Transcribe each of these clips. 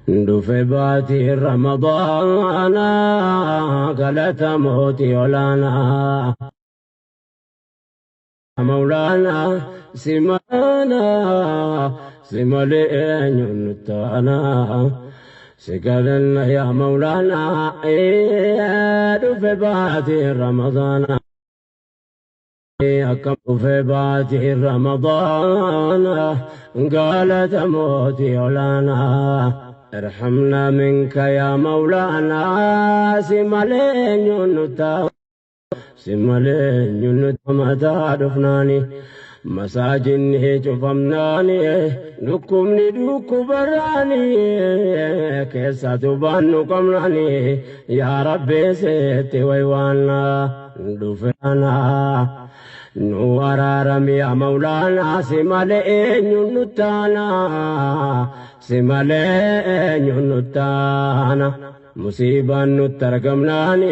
Dhufe baatii Ramadaana, galata mootii olaanaa. Mawlaanaa simaanaa, si malee eenyuun nutti aanaa. Si kadhanna yaa Mawlaanaa, dhufe baatii Ramadaana. Akkam dhufe baatii Ramadaana, galata mootii olaanaa. Irhamnaa minka yaa Mawlaanaa, si malee eenyuun nutti aanaa. Si malee eenyuun nutti mataa dhufnaani. Masaajinni cufamnaani, dhukkubni dhukkubarraani, keessatu baannu qabnaani, yaa Rabbi seetti waywaannaa dhufe anaa. Nu araarami yaa Mawlaanaa, si malee eenyuun nutti aanaa, si malee eenyuun nutti aana. Musiibaan nutti argamnaani.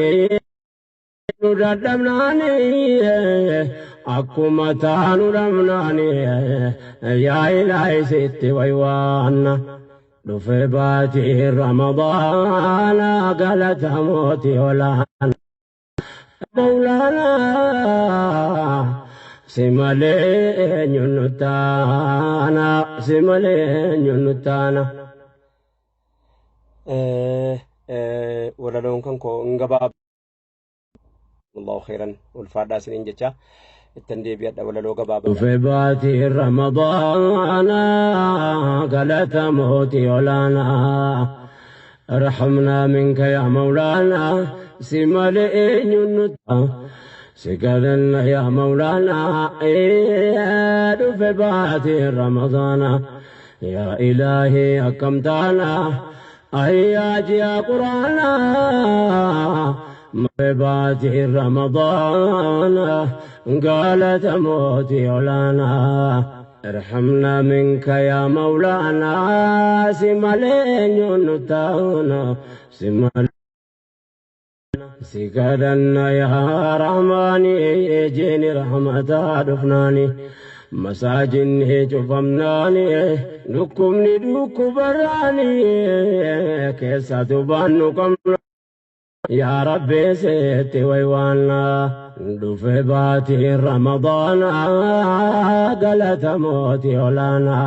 Nu dadhabnaani, akkuma taanu dhabnaani, yaa Ilaahi sitti waywaanna. Dhufe baatii Ramadaana, galata mootii olaana. Mawlaanaa, si malee eenyuun nutti aana, si malee eenyuun nutti aana. Walaloon kan koo hin gabaaba. Allahu khairan, ulfaadhaa isiniin jecha ittan deebi'adha, walaloo gabaabaa. Dhufe baatii Ramadaana, galata mootii olaanaa. Irhamnaa minka yaa Mawlaanaa, si malee eenyuun nutti. Si kadhanna yaa Mawlaanaa, dhufe baatii Ramadaana. Yaa Ilaahi akkam taana, ayyaa ji'a Quraanaa. Dhufe baatii Ramadaana, galata mootii olaanaa. Irhamnaa minka yaa Mawlaanaa, si malee eenyuun nutti aana, si malee. Si kadhanna yaa Rahmaani, jeeni rahmataa dhufnaani. Masaajinni cufamnaani, dhukkubni dhukkubarraani, keessatu baannu qabna. Yaa Rabbi seetti waywaannaa. Dhufe baatii Ramadaana, galata mootii olaanaa.